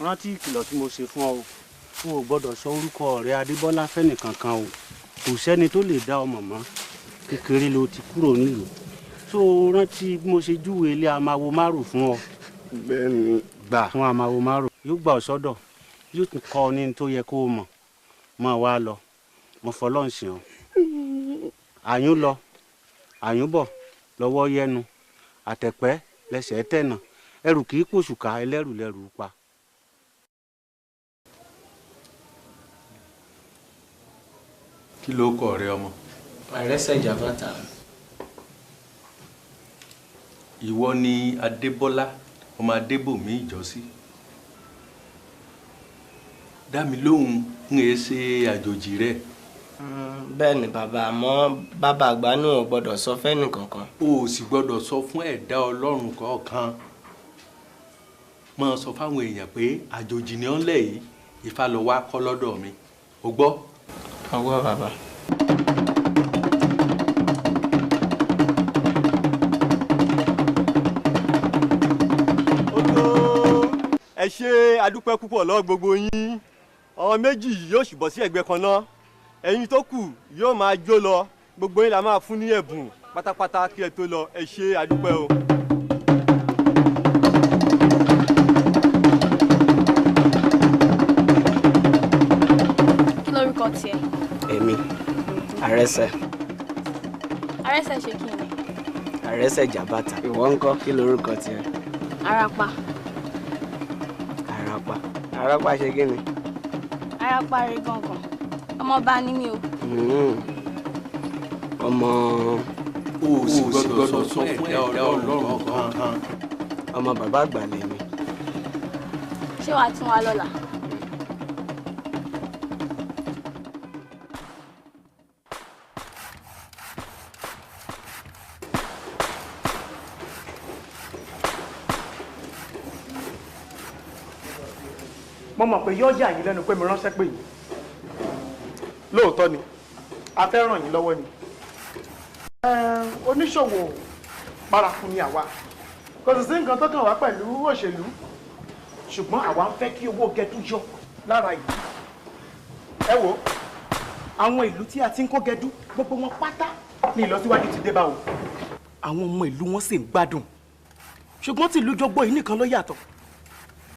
Rántí ìkìlọ̀ tí mo ṣe fún ọ o. O ò gbọ́dọ̀ sọ orúkọ rẹ Adébọ́lá fẹ́nìkankan o. Kò sẹ́ni tó lè dá ọmọ mọ́. Kékeré ló ti kúrò nílùú. Tó o rántí bí mo ṣe júwe ilé amáwo márùn fún ọ. Bẹ́ẹ̀ni. Gbà fún amáwo márùn. Yóò gbà ọ sọ́dọ̀. Yóò tún kọ́ ọ ní tó yẹ kó o mọ̀. Máa wá lọ. Mo fọlọ́run sìn ọ́. Àyún lọ, àyún bọ̀, lọ́wọ́ yẹnu, àtẹ̀pẹ́ lẹ́sẹ̀ tẹ̀nà, ẹrù kì í pòṣùkà, ẹlẹ́rù lẹ́rù pa. Kí ló kọ rẹ ọmọ? Àrẹsẹ̀ Jàbátà. Ìwọ ni Adébọ́lá ọmọ Adébòmí ìjọ́sí. Dá mi lóhùn, ń è ṣe àjòjì rẹ. Bẹ́ẹ̀ ni bàbá, àmọ́ bàbá àgbà náà ò gbọ́dọ̀ sọ fẹ́nì kankan. O ò sì gbọ́dọ̀ sọ fún ẹ̀dá Ọlọ́run kọ̀ọ̀kan. Máa sọ fáwọn èèyàn pé àjòjì ni ọ́ ń lẹ̀ yìí, Ifá lọ wá kọ́ lọ́dọ̀ mi. O gbọ́? Ọwọ́ bàbá. Ẹ ṣe adúpẹ́ púpọ̀ lọ́wọ́ gbogbo yín. Àwọn méjì yóò sì bọ́ sí ẹ̀gbẹ́ kan náà. Ẹ̀yin tó kù yóò máa jó lọ. Gbogbo yín la máa fún ní ẹ̀bùn pátápátá kí ẹ tó lọ. Ẹ ṣe adúpẹ́ o. Kí lorúkọ tiẹ̀? Èmi, Àrẹsẹ̀. Àrẹsẹ̀ ṣe kí ni? Àrẹsẹ̀ Jàbátà. Ìwọ ńkọ́, kí lorúkọ tiẹ̀? Arapa. Arapa. Arapa ṣe kí ni? Arapa rẹ gangan. Ọmọọba ni mí o. Ọmọ. O ò sì gbọ́dọ̀ sọ fún ẹ̀dá Ọlọ́run kankan. Ọmọ bàbá àgbà lèmi. Ṣé wàá tún wa lọ́la? Mo mọ̀ pé yóò yà yín lẹ́nu pé mo ránṣẹ́ pè yín. Lóòótọ́ ni, a fẹ́ ràn yín lọ́wọ́ ni. Oníṣòwò paraku ni àwa. Kò sì sí nǹkan tó kàn wá pẹ̀lú òṣèlú. Ṣùgbọ́n àwa ń fẹ́ kí owó gẹdú yọ lára ìlú. Ẹ wo, àwọn ìlú tí a ti ń kó gẹdú, gbogbo wọn pátá ní ìlọsíwájú ti dé bá o. Àwọn ọmọ ìlú wọn sì ń gbádùn. Ṣùgbọ́n tí ìlú Jọgbó yìí nìkan ló yàtọ̀.